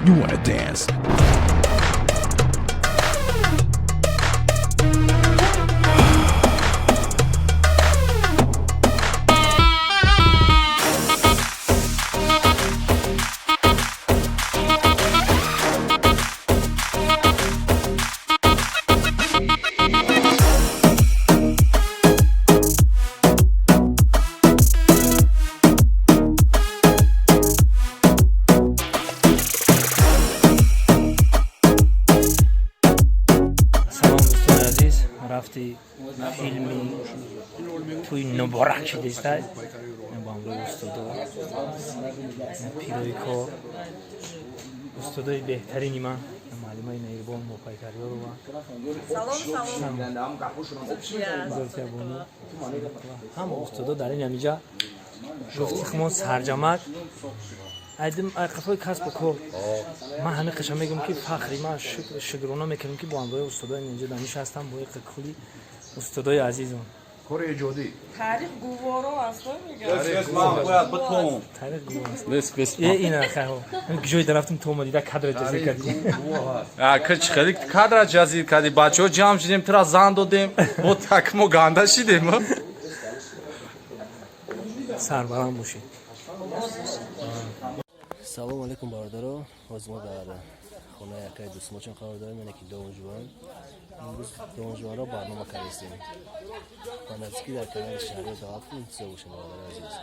You wanna dance. Салом, дӯстони азиз. Рафти филми тӯи муборак шидиста бо ҳамроҳи устодо, пирои кор, устодои беҳтарини ман, муаллимаи меҳрибон Мопайкарёрова. Салом, салом. Зулфиябону, ҳама устодо дар ин ҳамиҷа гуфти хумон сарҷамак айдим айқафои касбу кор. Ман ҳамин қиша мегӯям, ки фахри ман, шукрона мекунем, ки бо ҳамроҳи устодои инҷо нишастам, бо иқи кули устодои азизам. Кори эҷодӣ. Таърих гуворо аст, мегӯям. Бояд битон. Таърих гувоҳ аст. Бес, бес. Е, ина хайҳо ҷои дарафтим, то омадида кадра ҷазир кардӣ. Кич хеле кадра ҷазир кардӣ. Бачаҳо ҷамъ шидем, тура зан додем, бо так мо ганда шидем. Сарбаланд бошед. Салому алейкум, бародаро. Ҳозир мо дар хонаи акаи дӯстмочон қарор дорем, яъне ки Донжуан. Имрӯз Донжуанро барнома кардастем. Ба наздикӣ дар канали Шаҳриёр Давлатов интизор бошем, бародари азиз.